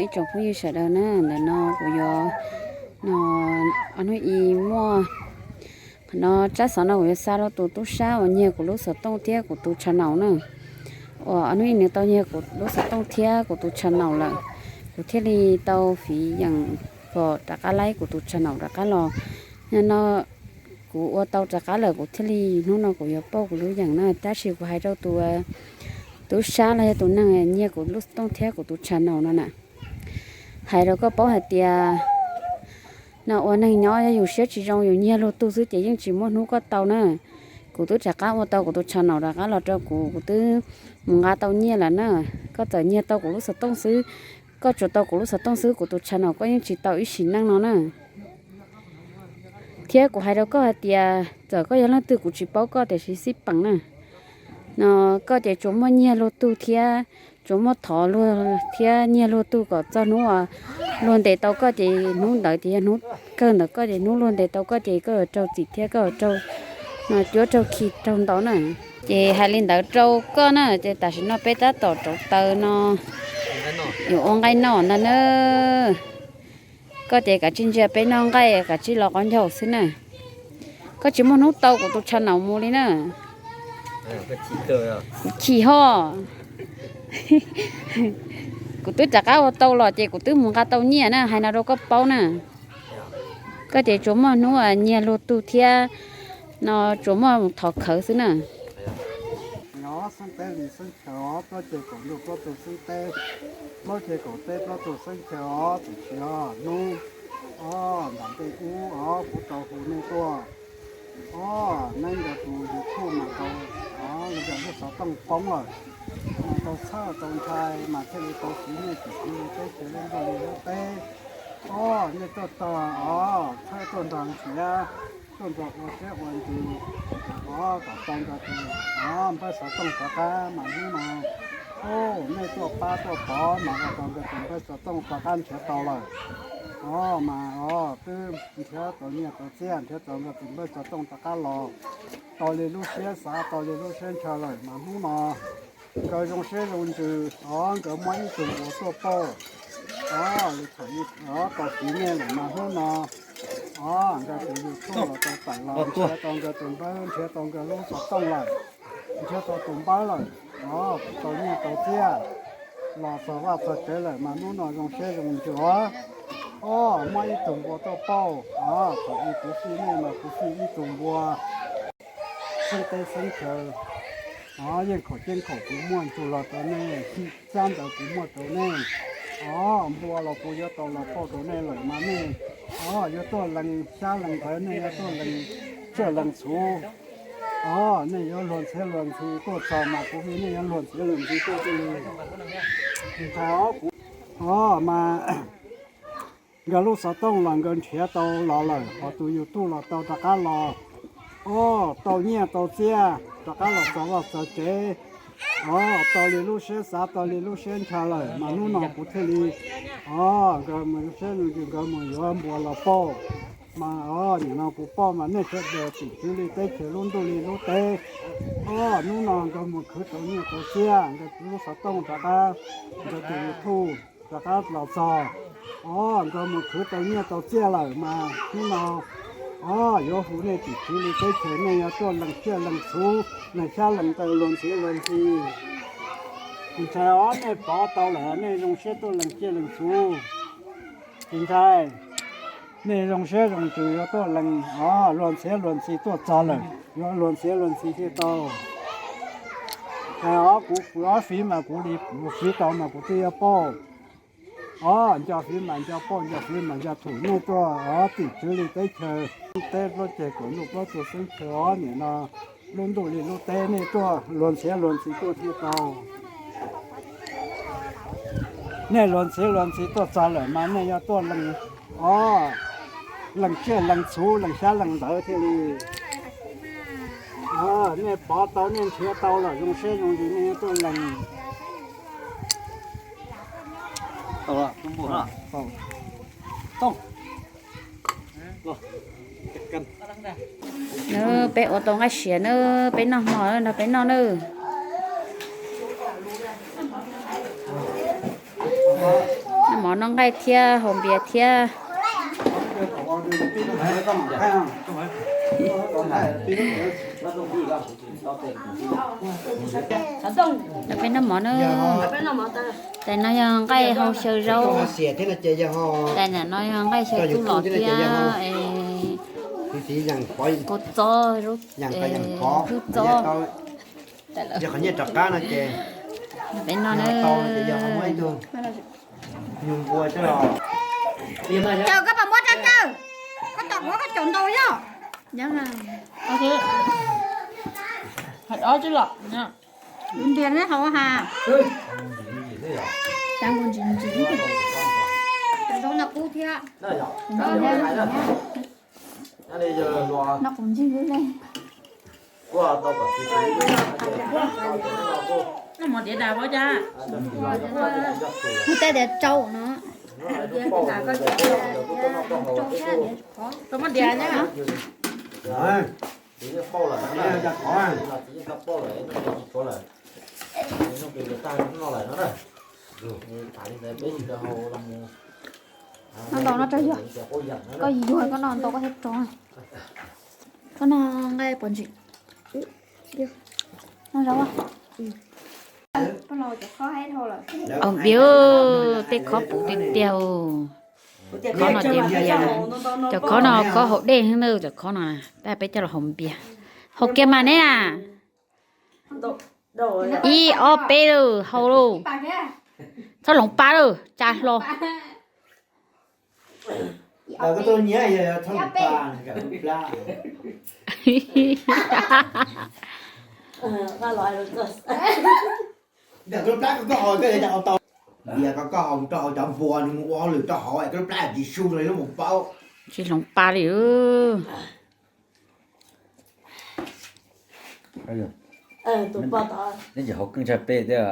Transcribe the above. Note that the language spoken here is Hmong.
Tsoom phooj ywg sawv daws na, ntawm no kuv yuav, no, ob hnub i muaj, qhov no tsab xov no kuv yuav xa rau tus tub sab uas nyiag kuv lub xov tooj thiab kuv tus channel na. Uas ob hnub i nws tau nyiag kuv lub xov tooj thiab kuv tus channel lawm, kuv thiaj li tau fiv yeem kom rov qab laib kuv tus channel rov qab los. No kuv ua tau rov qab lawm kuv thiaj li hnub no kuv yuav pauj kuv lub yeem na. Tab sis kuv hais rau tus tub sab los yog tus neeg nyiag kuv lub xov tooj thiab kuv tus channel no na, hais rau koj paub hais tias no ua neeg nyob yog yus siab tsis zoo yus nyiag luag tug xwb ces yeej tsis muaj hnub koj tau na. Kuv twb rov qab ua tau kuv tus channel rov qab los rau kuv, kuv twb mus nqa tau nyiaj lawm na. Koj txawm nyiag tau kuv lub xov tooj xwb, koj tsuas tau kuv lub xov tooj xwb, kuv tus channel koj yeej tsis tau ib sim neej no na. Thiab kuv hais rau koj hais tias txawm koj yog leej twg kuv tsis paub koj tiam sis xij peem na. No koj ces tsuas muaj nyiag luag tug thiab tsuas muaj thov luag thiab nyiag luag tug kom txog hnub uas luag ntes tau koj ces hnub ntawd ces yog hnub kawg ntawm koj ces hnub luag ntes tau koj ces koj yuav raug txim thiab koj yuav raug, no, cuab raug khi raug ntaus na. Ces hais li ntawd rau koj na, ces tam sim no peb tab tom rauv taws no yuav ua nqaij noj ntag na. Koj ces kav tsij ntsia peb noj nqaij, kav tsij los qhov ncauj xwb na. Koj tsis muaj hnub tau kuv tus channel mus li na. Kuv chim ho. Kuv twb rov qab ua tau los ces kuv twb mus nqa tau nyiaj na, hais no rau koj paub na. Koj ces tsuas muaj hnub nyiag luag tug thiab no tsuas muaj thov khawv xwb na. Os, xeeb teb li xeeb chaw os, plaub ceg kaum ntuj plaub tug xeeb teb, plaub ceg kaum teb plaub tug xeeb chaw os, tus tsis os hnub os, ntam ntej ub os, kuv tau hu nej tuaj os, nej nkawd tus YouTube mas tau os, nkawd lub xov tooj poob lawm, mas tau txhawj tau ntshai mas thiaj li tau siv nej tus teb chaws lub ntuj li lub teb os, nej tuaj txog os, txhawb tuaj nrog nrhiav, tuaj nrog ua siab ua ntsws os, kom tau nkawd tus os npawb xov tooj rov qab mas hnub no os, nej tuaj pab tuaj pov mas ua tau nkawd tus npawb xov tooj rov qab nrhiav tau lawm os, mas os twb nrhiav tau nyiaj tau txiaj, nrhiav tau nkawd tus npawb xov tooj rov qab los tau li lub siab xav tau li lub siab ntshaw lawm mas hnub no nkawd zoo siab zoo ntsws os, nkawd muab ib tug npua tuaj pauj os, li thaum tau siv nej lawm mas hnub no os nkawd tus YouTube los tau tawm los nrhiav tau nkawd tus npawb, nrhiav tau nkawd lub xov tooj lawm, nrhiav tau tus npawb lawm os, tau nyiaj tau txiaj los txog vaj txog tsev lawm mas hnub no zoo siab zoo ntsws os. Os, muab ib tug npua tuaj pauj os, thaum ub kuv fij nej mas kuv fij ib tug npua xeeb teb xeeb chaw os, yeej khaum ceeb khaum kuv muaj ntsuj los rau nej, xyab ntawd kuv muaj rau nej os, npua los kuv yuav tau los pauj rau nej lawm mas nej os yuav tuaj lees xyab lees ntawv, nej yuav tuaj lees tsiaj lees txhu os, nej yuav luag ntxhiab luag ntxhi tuaj txog mas kuv fij nej yuav luag ntxhiab luag ntxhi tuaj thiaj li ntshai os kuv os mas nkawd lub xov tooj los nkawd nrhiav tau los lawm, qhov tus YouTube los tau rov qab los os, tau nyiaj tau txiaj rov qab los txog vaj txog tsev os, tau li lub siab xav tau li lub siab ntshaw lawm mas hnub no kuv thiaj li os nkawd mus siab nkawd mus yuav npua los pauj mas os nim no kuv pauj mas nej sawv daws tim tswv li teb chaws lub ntuj li lub teb os, hnub no nkawd mus khwv tau nyiaj tau txiaj, nkawd lub xov tooj rov qab, nkawd tus YouTube rov qab los txog os, nkawd mus khwv tau nyiaj tau txiaj lawm mas hnub no os yuav hu nej tim tswv li teb chaws nej yuav tuaj lees tsiaj lees txhu, lees xyab lees ntawv luag ntxhi luag ntxhi. Tsis ntshai os, nej pov tau lawm nej zoo siab tuaj lees tsiaj lees txhu. Tsis ntshai, nej zoo siab zoo ntsws yuav tuaj lees os, luag ntxhiab luag ntxhi tuaj txog lawm yuav luag ntxhiab luag ntxhi thiaj tau. Os kuv ob fiv mas kuv li kuv fiv tau mas kuv twb yuav pauj os, nco fiv mas nco pauj, nco fiv mas nco thum nej tuaj os, tim tswv li teb chaws teb plaub ceg kaum ntuj plaub tug xeeb chaw os, nim no lub ntuj li lub teb nej tuaj luag ntxhiab luag ntxhi tuaj thiaj tau. Nej luag ntxhiab luag ntxhi tuaj txog lawm mas nej yuav tuaj lees os, lees tsiaj lees txhu lees xyab lees ntawv thiaj li. Nej pov tau nej nrhiav tau lawm zoo siab zoo ntsws nej yuav tuaj lees. Peb ua tau nqaij siav na, peb noj hmo nrog peb noj na. Noj mov Noj nqaij thiab haus npias thiab. Peb noj mov na. Tais no yog nqaij hau xyaw zaub. Tais no yog nqaij xyaw tub los thiab. Kua txob, tub txob. Peb no na. Caw koj pas muab rab caw, koj tom qhuav koj caum ntau yog. Hais ob tib los. Lub ntiag neb haus ha. Caum ntsis ntsis. Caum ntau no kub thiab. No kuv ntsis lub ne. Noj mov diav dag pob cas. Hu tej tias tsau no. Koj muab diav na. Noj ntau no rau yog koj yuag koj noj ntau koj thiaj rov. Koj noj nqaij pov ntsis. Noj zaub. Au npias, tej khob puv tiag tiag. Khob no ces npias, cov khob no khob haus dej na, cov khob no tab peb coj los haus npias. Haus kiag mas neb na. Ib ob peb lawm, haus lauj. Txhob hloov pa lawm, tsa hlo. Koj haus, koj haus rau hauv cov npua nws mus ua hauj lwm rau hauv, koj lub plab tsis su li lub mus paub. Tsis hloov pa li. Neb tsis haus keej tshaj peb thiab.